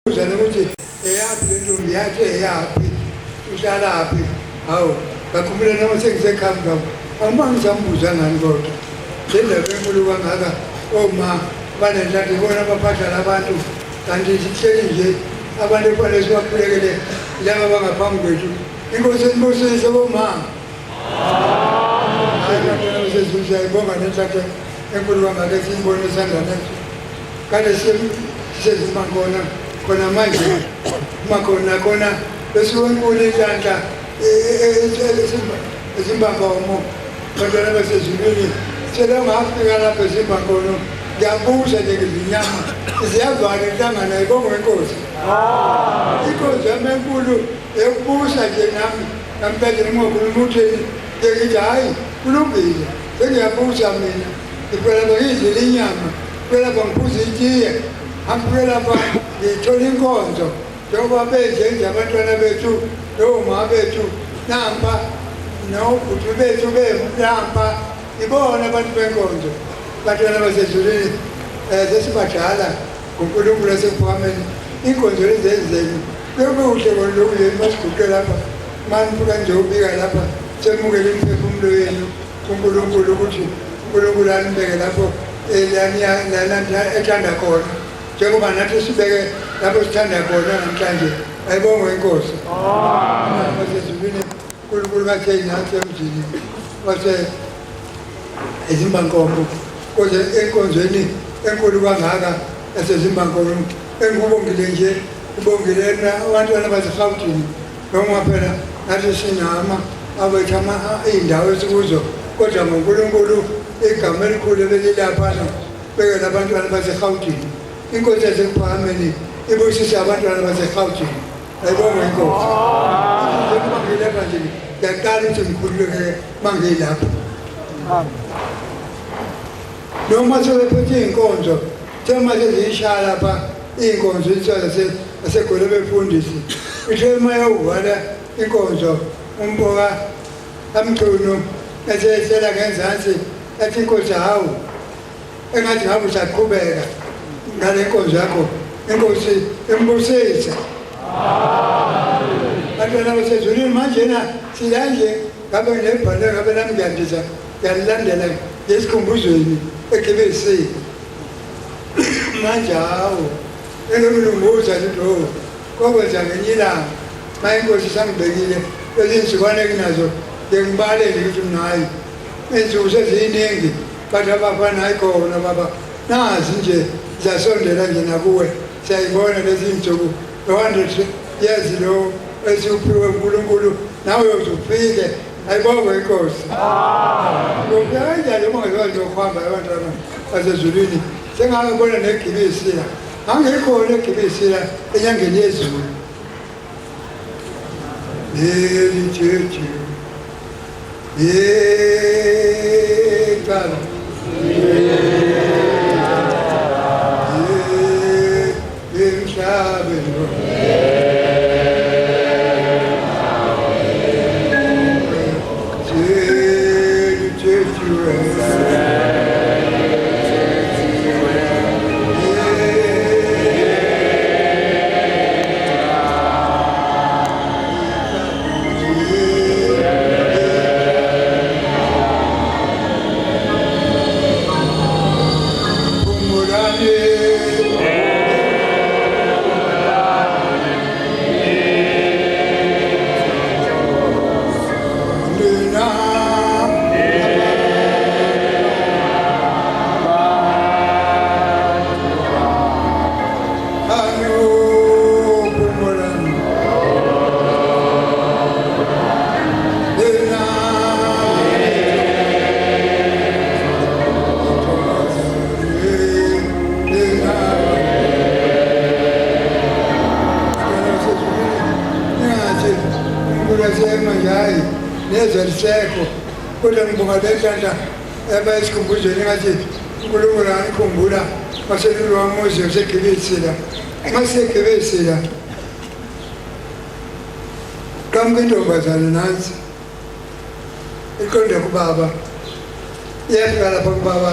Buza nokuthi eyaphi le ntombi yathi eyaphi uhlalaphi hawu ngakhumbula noma sengisekhami ngabo angima ngisambuza ngani kodwa le ndaba enkulu kangaka oma banenhlanhla ibona abaphatha labantu kanti sihleli nje abantu ekufanele sibakhulekele laba bangaphambi kwethu inkosi enibusise boma hayi bantwana basezulu siyayibonga nenhlanhla enkulu kangaka esiyibona esandlanethu kade sisezima khona khona manje uma khona khona besiwenkulu inhlanhla ezimbankomo bantwana basezulwini selongafika lapho ezimbankono ngiyabuza nje ngizinyama ziyavala inhlangano ayibongwe inkosi inkonzo yami enkulu eyokubusa nje nami namhlanje noma ngikhuluma utheni ngithi hhayi kulungile sengiyabusa mina ngifika lapha ngiyidlela inyama ngifika lapha ngiphuza itiye ngifike lapha ngithola inkonzo njengoba benje nje abantwana bethu noma bethu nampa nobhuti bethu benampa ibona abantu benkonzo bantwana basezulwini um sesibadala ngonkulunkulu asekuphakameni inkonzo lezi ezenu kuyobe kuhle kona lokhu yenu masiguqe lapha manifika nje ubika lapha semukele imiphefumulo yenu kuNkulunkulu ukuthi uNkulunkulu anibeke lapho lana ethanda khona njengoba nathi sibeke lapho sithanda khona namhlanje ayibongwe inkosi wasezulwini uNkulunkulu kathe nathi emzini wase ezimbankombo kodwa enkonzweni enkulu kangaka yasezimbankombo engikubongile nje ubongile abantwana baseRhawutini noma phela nathi sinama awethu iy'ndawo esikuzo kodwa ngonkulunkulu igama elikhulu ebelilaphana beke labantwana baserhawutini inkosi yasekuphakameni ibusise abantwana baserhawutini ayibongwe inkosi njengoba ngilapha nje ngiyaqala ukuthi ngikhululeke uma ngilapha noma sebephethe iy'nkonzo sema seziyishaya lapha iy'nkonzo inswa zasegoli befundisi ithe uma yawuvala inkonzo umboka amchunu esehlela ngenzansi ethi inkosi hawu engathi ngabe usaqhubeka ngale nkonzo yakho inkosi imbusise bantwana basezulwini manjena sila nje ngabe nginebhande ngabe nami ngiyandisa ngiyalilandela ngesikhumbuzweni egibesini manje hawu engimlunguza nje lo kokwenza ngenye ilanga ma inkosi isangibekile lezi nsukwana enginazo ngibalele ukuthi mina hayi iy'nsuku seziyiningi bathi abafana hayi khona baba nazi nje ziyasondela nje nakuwe siyayibona lezi nsuku lo-hundred years lo esiwuphiwe unkulunkulu nawe uyoze ufike ayibongwe inkosi ngofika kanjani uma ngizokwazi ukuhamba abantwana basezulwini sengangibona negibisi la ngangikhona egibisi la enyangeni yezulu leli jeje yecala emhlabeni Nezwe lisekho kodwa ngibonga le nhlanhla eba esikhumbuzweni ngathi uNkulunkulu anikhumbula waselulwa umuzi useGibithe la masegibithe la qhamuka intombazane nansi iqonde kubaba iyafika lapha kubaba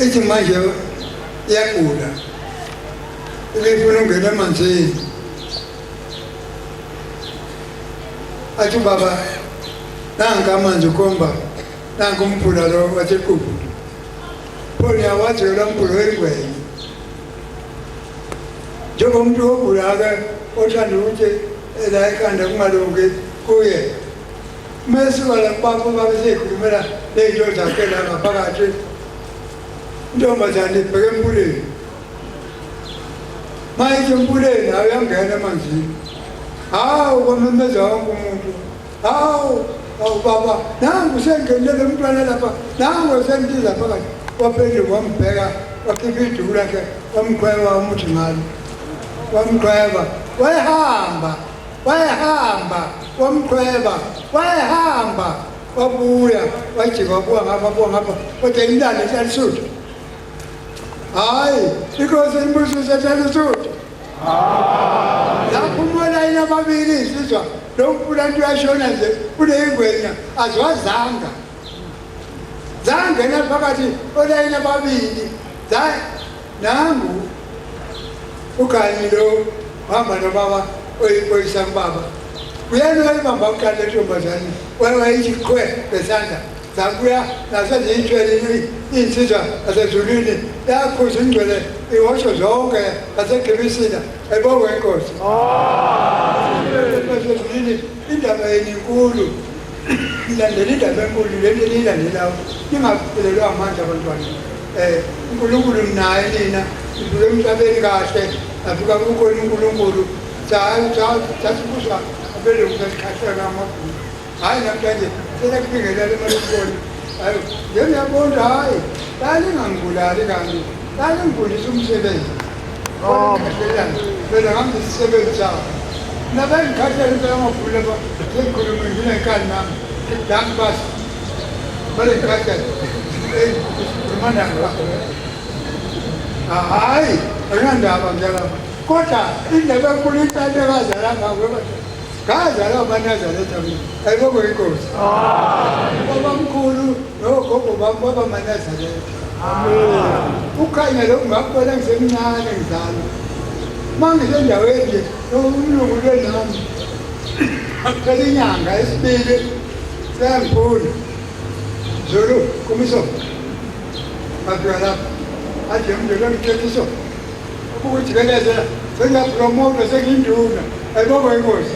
ithi manje iyagula Ibifuna ungena emanzini. Athi ubaba nanka amanzi ukhomba nanka umfula lo wasequphu. Pho niyawazi lo mfula wengwenya. Njengomuntu ogula-ke othanda ukuthi la ekhanda kungalungi kuye. Uma esuka la kubaba ubaba eseyikhulumela ley'nto zakhe la ngaphakathi. Intombazane ibheke emfuleni. Mayithi emfuleni hawu yangena emanzini. Hawu kwamemeza wonke umuntu. Hawu hawu baba nangu sengenile lo mntwana lapha nangu sendiza phakathi. Waphenduka wambheka wakhipha iduku lakhe wamqhweba umuthi ngalo. Wamqhweba wayehamba wayehamba wamqhweba wayehamba wabuya wajika wabuka ngapha wabuka ngapha kodwa imntana ihlalisuthu hayi inkosi imbusise ihlalisuthu lapho umolayini ababili insizwa lo mfula nto uyashona nje kuneyingwenya aziwazanga zangena phakathi olayini ababili nangu uKhanyi lo hamba nobaba oyiphoyisa kubaba uyena wayibamba uqala lentombazane wayewayithi qhwe ngesandla zabuya naseziyithwele iy'nsizwa zasezulwini yakhuza ingcwele ihosho zonke zasegibisila ayibongwe inkosi basezulwini indaba yenu inkulu ilandela indaba enkulu lento eniyilandelayo ningaphelelwa amandla abantwana um unkulunkulu naye nina nidlule emhlabeni kahle nafika kukhona unkulunkulu sasibuswa abelungu sasikhahleka amabhulu hhayi namhlanje selekubingelela emalokubona hayi ngiyabona hhayi lalingangibulali kanti lalingifundisa umsebenzi ngikhahlelana mina ngangisisebenzi sabo nabengikhahlele impela amabhulu lapha sengikhulume nginenkani nami dank basi balengikhahlele eyi khuluma nami hhayi akunandaba ngijalapha kodwa indaba enkulu inhlante kazalanga ngazalwa amaNazaretha mina ayibongwe inkosi babamkhulu nogogo bami baba maNazaretha ukhanya lokhu ngakubona ngisemncane ngizalwa uma ngisendaweni nje umlungu lwenami phela inyanga esibili seyangifuna Zulu komiso ngafika lapha aje umndeni wangithethiso ukujikeleza sengiyapromota sengiyinduna ayibongwe inkosi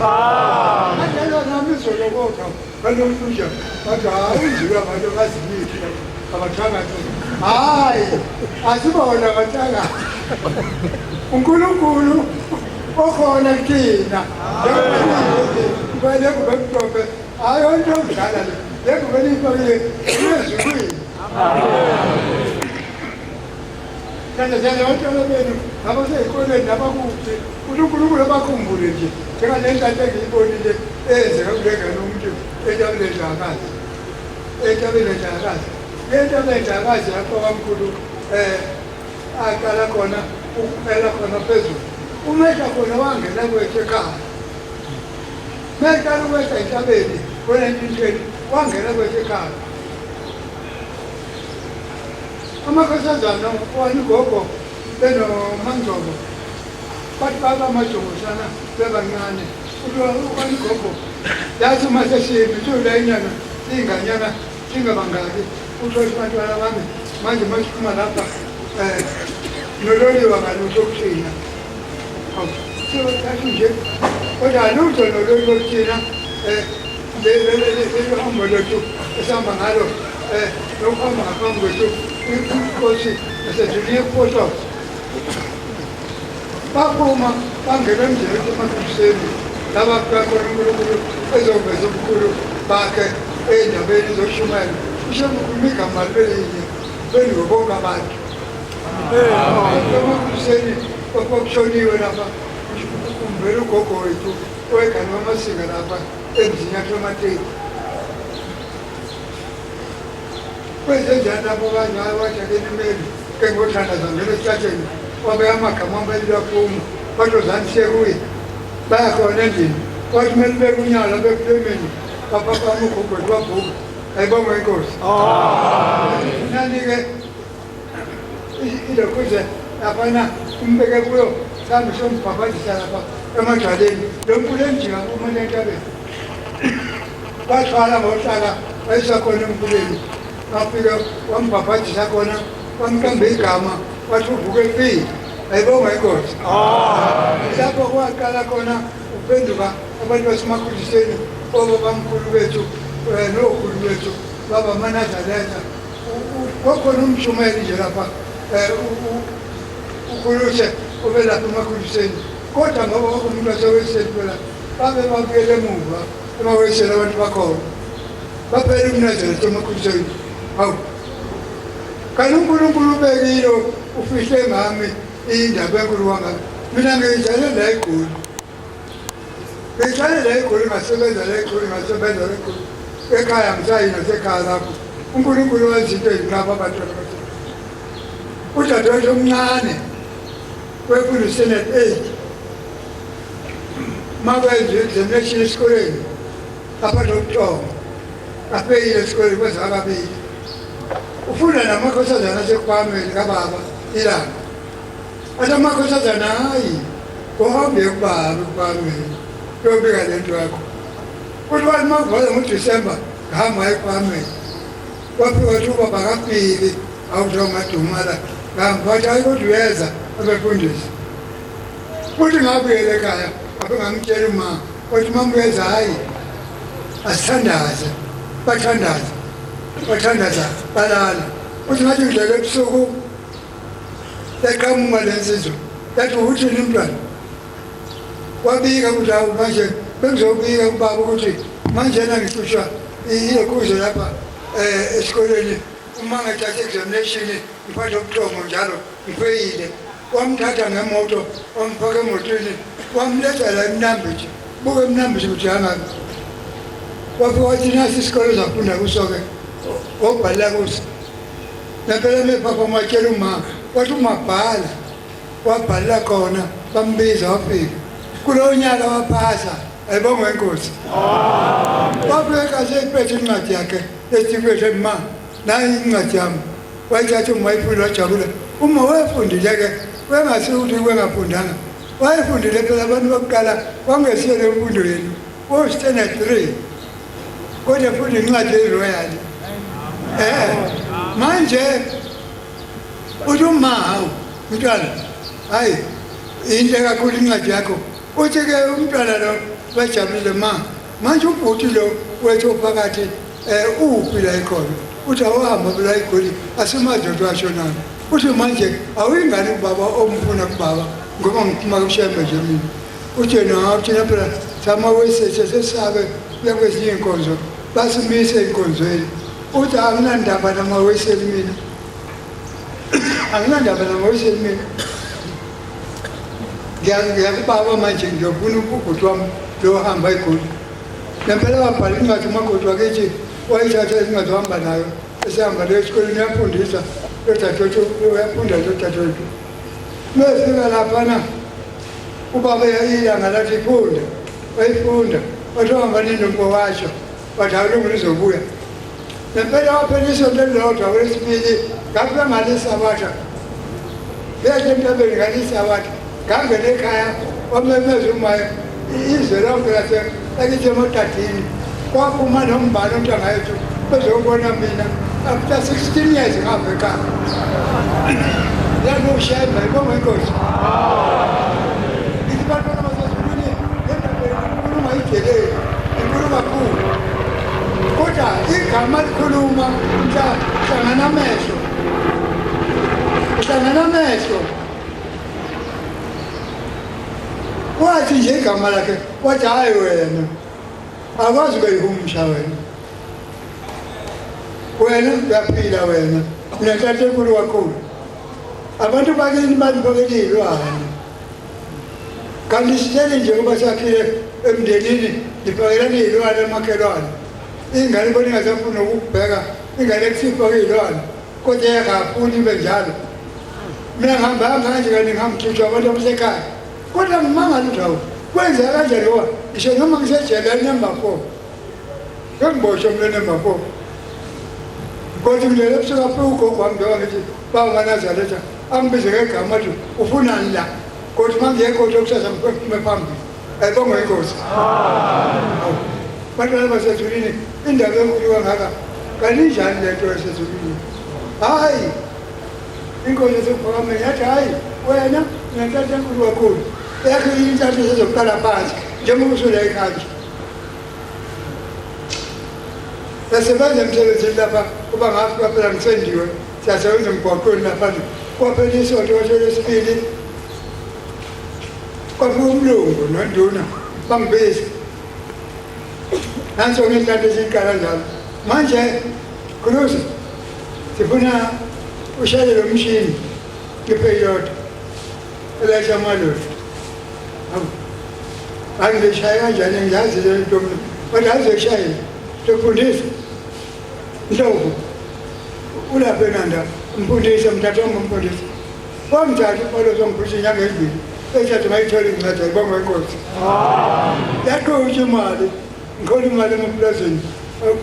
kanjalo nami izolo kodwa banokuja bathi hayi unzulu abantu abazimithi abathakathi hayi asibona abathakathi unkulunkulu okhona kuthina njengoba kube mhlophe hayi onto yokudlala le lengubo eliyifakile ezulwini Thandazela abantwana benu nabasezikolweni nabakuphi ukuthi uNkulunkulu abakhumbule nje njengale ntatha engiyibonile eyenzeka kule ngane umuntu entabeni enjakazi entabeni enjakazi le ntabeni enjakazi lapho kwamkhulu um aqala khona ukuphela khona phezulu umehla khona wangena kwethu ekhaya meqala ukwehla entabeni ngo-1920 wangena kwethu ekhaya Amakhosazana owani gogo benoMangcobo bathi baba amajongosana bebancane owani gogo yathi uma sesimi sula inyanga siyinganyana singabangaki uthole abantwana bami manje uma siphuma lapha um nololiwa ngalutho okuthina sewathathu nje kodwa alutho nololi okuthina um leli hambo lwethu esihamba ngalo um lokuhamba ngaphambi kwethu inkosi yasejuliye kupotosa baphuma bangena emzini emakuseni laba bakhona unkulunkulu ezoveza ubukhulu bakhe ey'ndabeni zoshumayela usho ukhuluma igama libe linye beniwe bonke abantu emakuseni kwakushoniwe lapha kumbela ugogo wethu owegane wamasinga lapha emzini yakhe emateki Kwenzenjani lapho kanje hayi wathi ake nimeli ke ngothandaza ngena esihlahleni wabeka amagama amabili aphuma bathi ozani siye kuye baya khona endlini wathi kumele ubeke unyawo lapha ekuphemeni baphaphama ugogo wethu wabhuka ayibongwe inkosi nani-ke ilokhuze laphana umbeke kuyo Sami sombhabhadisa lapha emadwaleni, lo mfula emjika uma entabeni. Wathwala ngohlaka wayisa khona emfuleni, wafika wambhabhadisa khona, wamqamba igama wathi uvuke empini. Ayibonga inkosi. Lapho kwaqala khona ukuphenduka abantu basemakhuliseni, obabamkhulu bethu nokhulu bethu baba amaNazaretha. Kwakhona umshumayeli nje lapha ukhuluse obelapha emakhuliseni, kodwa ngoba kwakumuntu waseWeseli phela babe babuyele emuva emaWeseli abantu bakhona baphela umNazaretha emakhuliseni. Hawu, kanti uNkulunkulu ubekile ufihle ngami indaba enkulu kangaka. Mina ngiyitshele la eGoli, ngiyitshele la eGoli, ngasebenza la eGoli, ngasebenza la eGoli, ekhaya ngisayi nasekhaya lapho uNkulunkulu wenza into ezinqaba abantwana bathi. Udadewethu omncane wefunda u-standard 8, makwenza i-examination esikoleni aphatha ubuthongo, afeyile esikoleni kwenza kabili. Ufunda namakhosazana asekuphakameni kababa ilanga, athi amakhosazana, hayi, uhambe kubaba ekuphakameni uyobika le nto yakho. Kuthi wathi uma kuvala ngoDisemba ngihamba ekuphakameni, wafika wathi ubaba akafiki, awuthiwa ngadumala ngihamba, wathi hayi kodwa uyeza abefundisi. Futhi ngabuyela ekhaya, abe ngamtshela uma, wathi uma uyeza, hayi asithandaze. Bathandaza, bathandaza, balala. Uthi ngathi ngidlele ebusuku, yaqhamuka le nsizwa, yathi uthini umntwana? Wabika ukuthi hawu manje bengizobika kubaba ukuthi manjena ngihlushwa ilokhuzo lapha esikoleni, uma ngathatha examination ngiphathe ubuthongo njalo ngifeyile. Wamthatha ngemoto, wamfaka emotweni, wamletha la eMnambithi. Buka eMnambithi ukuthi angaki. Wafika wathi nasi isikole ozafunda kuso-ke, wobhalela kuso. Ngempela mephapha watshela uma, wathi umabhala, wabhalela khona, bambiza wafika. Kulowo nyaka waphasa, ayibongwe inkosi. Wafika seyiphethe incwadi yakhe esitifiketi, ma nayi incwadi yami. Wayithatha uma wayifunda, wajabula. Uma wayefundile-ke, wengase ukuthi wengafundanga, wayefundile phela. Abantu bokuqala kwangesiyo le mfundo yenu, o-standard 3, kodwa funda incwadi eyi-royal. Manje uthi uma, hawu mntwana, hayi inhle kakhulu incwadi yakho. Uthi-ke umntwana lo wajabulile, ma manje ubhuti lo wethu ophakathi uphi la ekhona? Uthi awuhamba phela eGoli, asimazi ukuthi washonana. Uthi manje awuyingane kubaba omfuna kubaba, ngoba ngiphuma kuShembe nje mina. Uthi yena hawu, thina phela samaweseshe sesabe kuya kwezinye iy'nkonzo, basimise ey'nkonzweni. Uthi anginandaba namaweseli mina, anginandaba namaweseli mina, ngiyakubaba manje ngiyofuna ubhuti wami lo hamba eGoli. Ngempela wabhala incwadi umakoti wakithi, wayithatha incwadi wahamba nayo, esehamba leyo esikoleni, uyafundisa lo dadewethu, uyafunda lo dadewethu. Mefika laphana ubaba ilanga lathi funda, wayifunda, wathi uhamba nini mfowasho, wathi awulungile uzobuya. Ngempela waphela isonto elilodwa, kwesibili ngafika ngalisabatha, ngehla entabeni ngalisabatha, ngangena ekhaya, wamemeza umaye izwe lonke lase lakithi eMotadini, kwaphuma nombani ontanga yethu bezobona mina after 16 years ngihamba ekhaya. Yanushembe, ibonga inkosi. Ithi bantwana basezulwini, le ndaba ikhuluma ijeleli, inkulu kakhulu, kodwa igama likhuluma hlangana amehlo, hlangana amehlo. Wathi nje igama lakhe, wathi hhayi wena akwazi ubeyihumusha wena, wena uyaphila wena, unenhlanhla enkulu kakhulu. Abantu bakini banifakele iy'lwane, kanti sitshele nje ngoba sakhile emndenini nifakelana iy'lwane emakhelwane. Ingane bona ingasafuni ukukubheka, ingane kusifake iy'lwane, kodwa yakafuni ibe njalo. Mina ngihambanga kanje kanti ngihambithutshwa abantu abasekhaya, kodwa ngimangala ukuthi hawu kwenzeka kanjani, ngoba ngisho noma ngisejele number 4, bengiboshwe mina number 4, kodwa ngilele ebusuku afike ugogo wami, njengoba ngithi baba maNazaretha, angibize ngegama athi ufunani la. Kodwa uma ngiye enkotho kusasa ngiphume phambili. Ayibongwe inkosi. Awu. Bantwana basezulwini indaba enkulu kangaka kaninjani le nto yasezulwini? Hhayi, inkosi yasekuphakameni yathi hhayi wena unenhlanhla enkulu kakhulu yakho inhlanhla isezoqala phansi njengoba usula ekhaya nje. Siyasebenza emsebenzini lapha kuba ngafika phela ngisendiwe siyasebenza emgwaqweni lapha kwaphela isonto kwasho lesibili kwafika umlungu nonduna bangibiza nanso-ke inhlanhla esiyiqala njalo manje khuluza sifuna ushayele lo mshini ngiphe iyodwa elayisha amaloli. Angishaya kanjani ngiyazi le nto mina kodwa azoyishayela sokufundisa Ndlovu ulapha enanda umfundise mthatha ongumfundisi wamthatha uPawulos wangifundisa inyanga ezimbili ethatha ngayithola incwadi ayibonga inkosi yaqhutshwa imali ngikhona imali emapulazini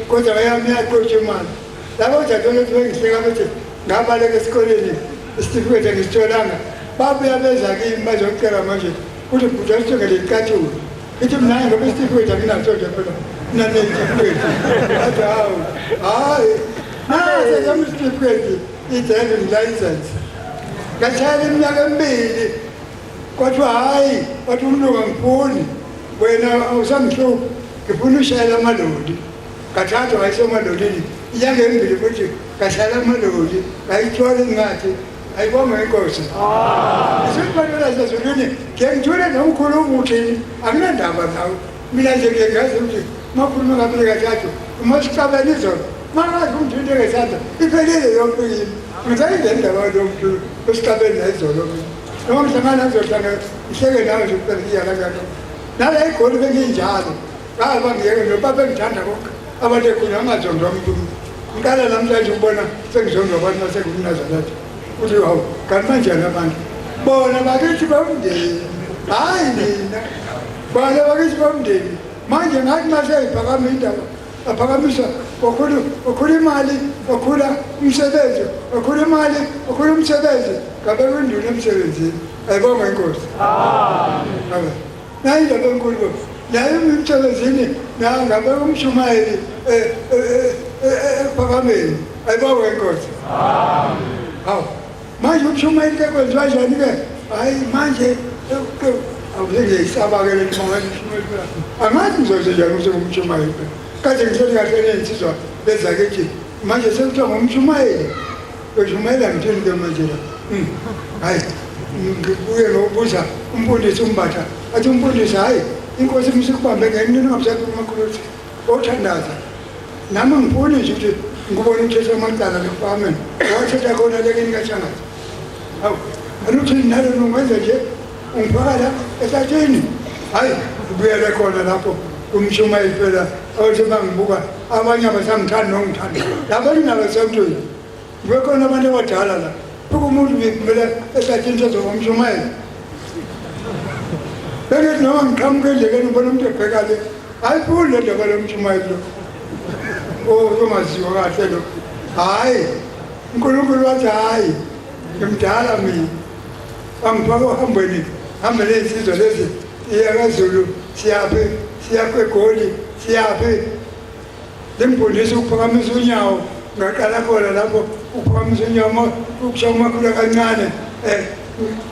kodwa yami yaqhutshwa imali labo dadewethu bengihleka bethi ngabaleka esikoleni isitifiketi angisitholanga babuya beza kimi bazocela manje ukuthi bhuti asithengele icathulo ngithi mina ngoba isitifiketi anginaso nje phela mina nesitifiketi athi hawu hhayi nase yami isitifiketi i-driving license ngashayela iminyaka emibili kwathiwa hhayi wathi umlungu angifuni wena awusangihluphi ngifuna ushayela amaloli ngathathwa ngayisa emalolini inyanga embili futhi ngahlala amaloli ngayithola incwadi ayibonge inkosi isibantu lasezulwini ngiye ngithule nomkhuluma uthini anginandaba nawe mina nje ngiye ngazi ukuthi uma ukhuluma kabili kathathu uma sixabene izolo mangazi ungithinte ngesandla iphelile yonke yini ngisayinde indaba yalomntu osixabene nayizolo mina noma ngihlangana ngizohlangana ngihleke nawe nje kuphela iyala kanto nala egoli benginjalo Hayi bangiyeke nje babengithanda konke abantu ekhona angazondwa umuntu. Ngiqala namhlanje ukubona sengizondwa abantu masengumnazaretha. Uthi hawu kanti manjani abantu? Bona bakithi bomndeni. Hayi mina. Bona bakithi bomndeni. Manje ngathi mase iphakama indaba aphakamisa wakhula wakhula imali wakhula umsebenzi wakhula imali wakhula umsebenzi ngabeka induna emsebenzini ayibonga inkosi amen Nayi indaba enkulu baba. Naye emsebenzini nangabe umshumayeli ekuphakameni. Ayibongwe inkosi. Hawu. Manje umshumayeli ke kwenziwa njani ke? Hayi manje awusengiyisaba ke lento manje umshumayeli phela. Angazi ngizoze njani ukuthi ngumshumayeli phela. Kade ngihleli kahle nensizwa lezakithi manje sekuthiwa ngumshumayeli. Beshumayela ngithini ke manje la? Hayi ngibuye ngokubuza umfundisi uMbatha athi umfundisi hayi inkosi imsikubambe ngenini ungabusakhuluma khuluthi othandaza nami ngifuni nje ukuthi ngikubone uthethe amacala lekufahameni wathetha khona lekini kaShangazi hawu aluthini nalo ungenza nje ungifaka la ehlathini hayi ngibuyele khona lapho kumshumayeli phela othi uma ngibuka abanye abasangithandi nongithanda labo ninabasemntwini Bekhona abantu abadala la. Buka umuntu ngimele ehlathini sezomshumayela. Bengithi noma ngiqhamuka endleleni ngibona umuntu ebheka le. Ayifuni le ndaba lomshumayeli lo. Ongaziwa kahle lo. Hhayi, uNkulunkulu wathi hhayi, ngimdala mina. Angifaka ohambweni, hambe ney'nsizwa lezi iya kaZulu, siyaphi, siya kweGoli, siyaphi. Limfundisa ukuphakamisa unyawo ngaqala khona lapho ukuphakamisa unyawo ukushaya umakhulu kancane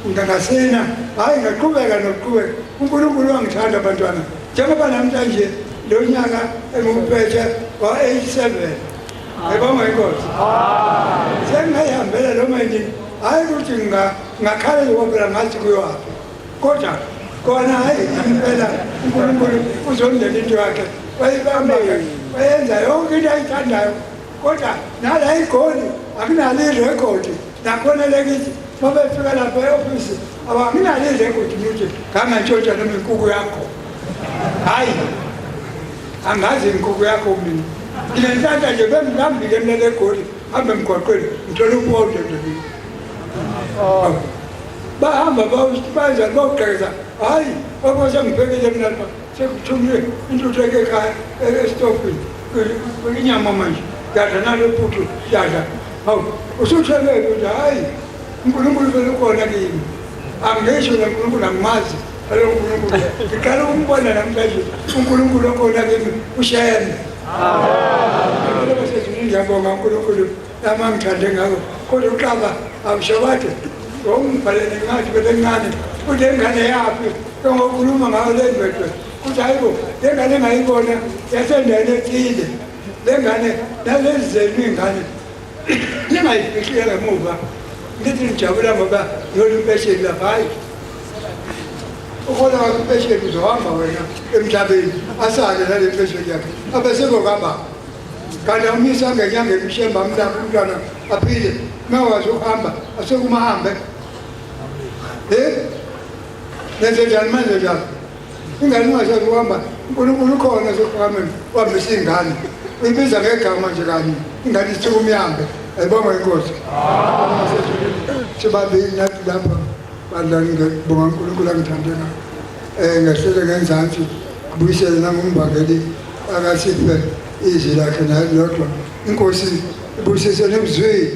um ngasina hhayi ngaqhubeka nokuqhubeka uNkulunkulu wangithanda abantwana njengoba namhlanje lo nyaka engiwuphethe wa-87 ebonga inkosi sengingayihambela noma yini hhayi ukuthi ngingakhala nje phela ngathi kuyowaphi kodwa kona hayi impela uNkulunkulu uzondela into yakhe wayibamba-ke wayenza yonke into ayithandayo kodwa nala igoli akunalo irekhodi nakhona lekithi uma befika lapha e-ofisi awakunalo irekhodi ukuthi ngangantshontsha noma inkuku yakho hhayi angazi inkuku yakho mina nginenhlanhla nje bengihambile mina legoli hambe emgwaqweni ngithole uponde nje mina bahamba benza bawugqekeza hhayi babo sengibhekile mina lapha sekuthunywe intuthu eke ekhaya esitofini inyama manje yadla nalo phuthu yadla hawu usutheleke ukuthi hhayi uNkulunkulu vele ukhona kimi. Angisho noNkulunkulu angimazi alo uNkulunkulu. Ngiqala ukumbona namhlanje uNkulunkulu okhona kimi uShembe. Amen. Ngiyabonga uNkulunkulu lama ngithande ngakho. Kodwa uXaba awusho bathi ngongibhalele incwadi belencane uthi lengane yaphi engokhuluma ngayo le ndwedwe uthi hayibo le ngane engayibona yasendaweni ethile le ngane nalezi zenu iy'ngane ningayifihli ngemuva ngithi nijabula ngoba yona impesheni lapha hhayi uhola wakho impesheni uzohamba wena emhlabeni asale nale mpesheni yakhe abesekokababa kanti awumisa ngenyangeni ushemba amlapha umntwana aphile mawazi ukuhamba asekumahambe um nenze njani manje njani ingane ungasazi ukuhamba uNkulunkulu ukhona sekuhameni wambisa ingane uyibiza ngegama nje kanye ingane isithuka umyambe ayibongwe inkosi sibabili nathi lapha bandla ngibonga uNkulunkulu angithande ngayo um ngehlele ngenzansi ngibuyisele nangumbangeli akasiphe izwi lakhe naye lodwa inkosi ibusise nemzwile.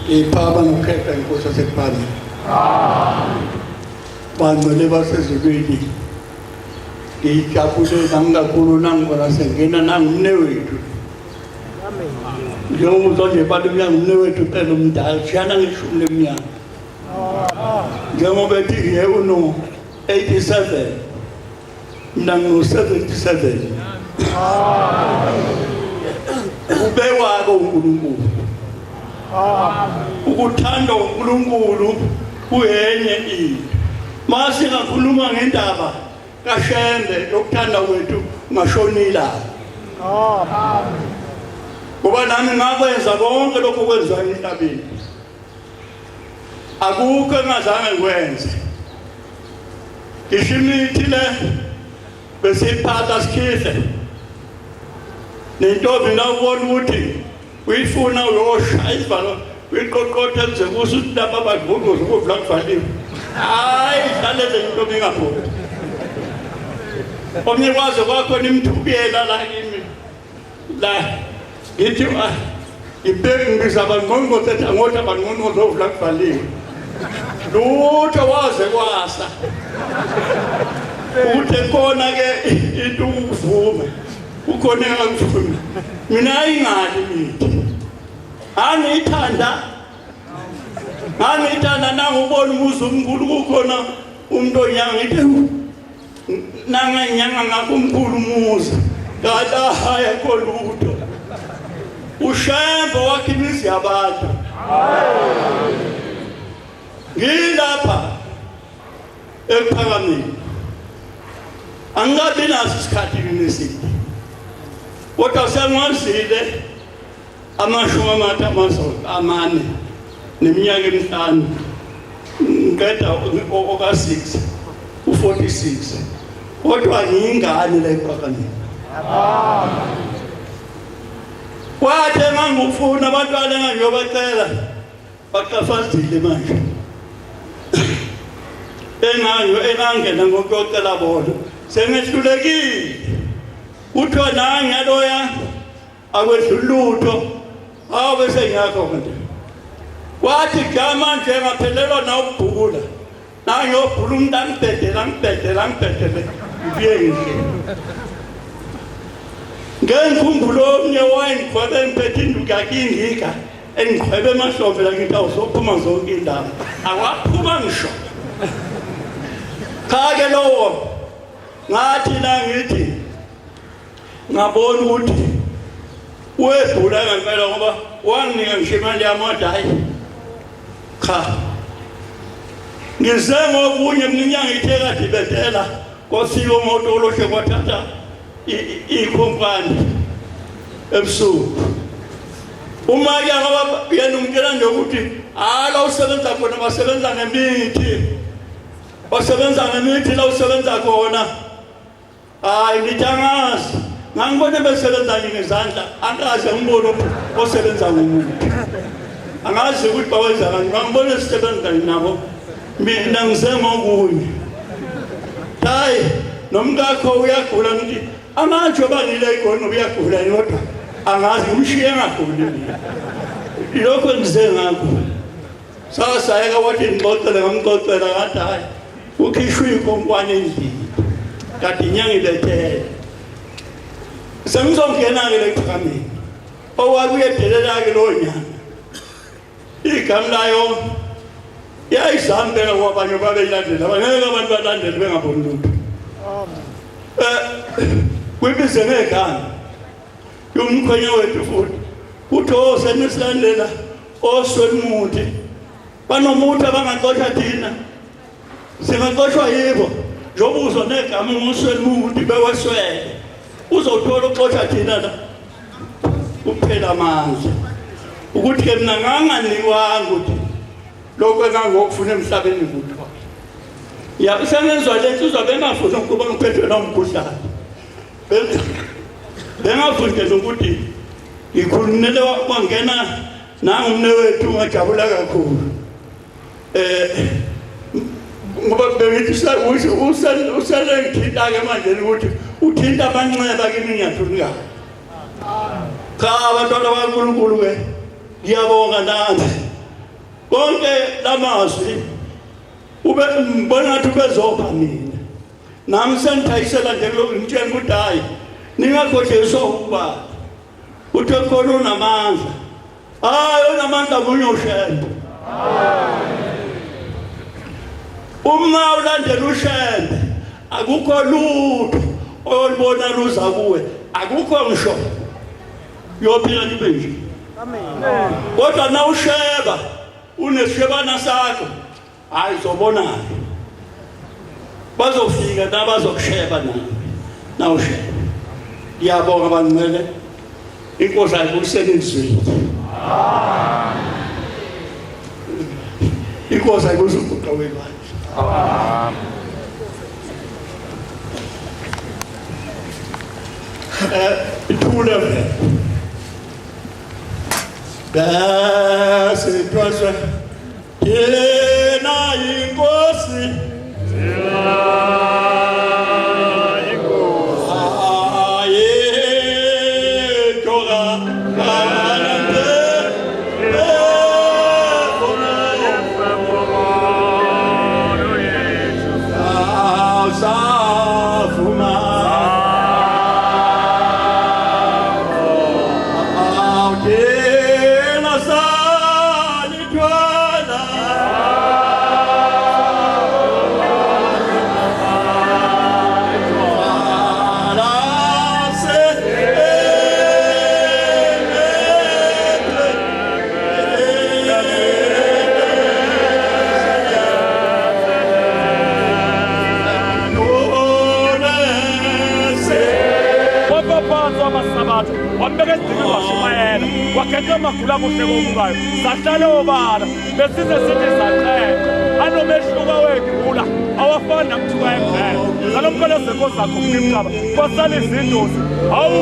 Iphaba ngokhetha inkosi yasekuphameni. Bangcwele basezulwini. Ngijabule nangikakhulu nangibona sengena nangumne wethu. Njengoba uzwa nje bantu umnyango umne wethu phela umdala shiyana ngeshumi leminyaka. Njengoba ethi ye uno 87 mina ngino 77. Ubekwa-ke uNkulunkulu. Ukuthanda uNkulunkulu kuyenye into. Mase ngakhuluma ngendaba kaShembe yokuthanda kwethu ngashonila. Ngoba nami ngakwenza konke lokho kwenziwa emhlabeni. Akukho engazange ngikwenze. Ngisho imithi le besiyiphatha sikhihle. Nentombi nawubona ukuthi uyifuna uyosha isivalo uyiqoqotha kuze kuso ukuthi laba badlunguze ukuvula kuvaliwe. Hayi hlale nje intombi ingaphumi. Omnye kwaze kwakhona imthukela la kimi. La ngithi ah ngibheke ngibiza abangqongqothe ethi angothi abangqongqothe ovula kuvaliwe. Lutho waze kwasa. Ukuthi khona ke into ukuvuma. Ukhona engangifuna. Mina ayingali imithi. Angiyithanda. Angiyithanda nangubona umuzi omkhulu kukhona umuntu onyanga ngithi nanganyanga ngakho umkhulu umuzi kanti ahaya akho lutho uShembe wakhe imizi yabantu ngilapha ekuphakameni angikabi naso isikhathi ngineside kodwa sengiwazile amashumi amatha amazolo amane neminyaka emihlanu ngiqeda oka-6 u-46 kodwa ngiyingane la ekuphakameni kwathi engangikufuna abantwana engangiyobacela Baqafazile manje. Enganyo engangena ngokuyocela bona. Sengehlulekile. Kuthiwa nange loya akwedluli lutho. Awu bese ngiyakho manje. Kwathi ja manje ngaphelelwa nawukubhukula. Nangiyobhula umuntu angibhedele angibhedele angibhedele ngibuye ngihle. Ngengikhumbula omnye wayengikhwebe ngiphethe induku yakhe ingika engiqhwebe emahlombe la ngithi awuzophuma zonke indaba akwaphuma ngisho cha ke lowo ngathi la ngithi ngabona ukuthi webhula ngempela ngoba wanginika ngisho imali yami wathi hayi cha ngize ngokunye mina inyanga ithe kade ibethela kwafika umuntu oloshe kwathatha ikhompani ebusuku uma ke ngoba yena ungitshela nje ukuthi hayi la usebenza khona basebenza ngemithi basebenza ngemithi la usebenza khona hayi ngithi angazi ngangibone besebenza nje ngezandla angaze ngibone osebenza ngomuthi angazi ukuthi bawenza kani ngangibone sisebenza nabo mina ngisengokunye. Hayi, nomkakho uyagula ngithi angatsho bangile igoni uyagula kodwa angazi ngimshiye engaguli mina. Lokho ngize ngakho. Sasayeka wathi ngixoxele ngamxoxela ngathi hayi ukhishwe inkonkwane endlini kade inyanga ilethele. Sengizongena-ke le ekuphakameni. Owakuyedelela-ke lowo nyanga. Igama layo yayizihambela kwabanye babeyilandela abangeke abantu balandele bengaboni lutho. Kuyibize ngegama yomkhwenya wethu futhi kuthi osenisilandela oswelimuthi banomuthi abangaxosha thina singaxoshwa yibo njengoba uzwa negama ngoswelimuthi beweswele uzothola uxosha thina la kuphela amandla ukuthi-ke mina nganganikwanga ukuthi lokhu engangokufuna emhlabeni ngikuthola ya sengenzwa le nsizwa bengafuni ukuba ngiphethwe nomkhuhlane bengafuni nje nokuthi ngikhulumele kwangena nangumnewethu ngajabula kakhulu ngoba bengithi usele ngithinta-ke manje ukuthi uthinta amanxeba kimi ngiyathulikayo cha abantwana baNkulunkulu-ke ngiyabonga nami konke lamazwi ube ngibona ngathi ubezopha mina nami sengithayisela nje kulokhu ngitshela ukuthi hhayi ningakhohliswa ukubala uthe khona unamandla hayi unamandla munye ushembe uma ulandela ushembe akukho lutho oyolibona luza kuwe akukho ngisho uyophila libe nje kodwa na usheba unesishebana sakho hayi zobona-ke bazofika nabazokusheba nawe nawusheba ngiyabonga bangcwele inkosi ayibuyisele izwini inkosi ayibuyise umguqo webandla ithule vele bese twaswe Yena inkosi Yena inkosi Aye toga kalante Safuma Awuthina sa Wapaphansi wamasabatha wambeka esidikini washumayela wagenqa amagula kuhle kobukayo sahlale obala besize sithi saqeqe anomehluko wegula awafani namthuka emvelo ngalomphela zekho zakho mnimcaba kwasala izindozi hawu.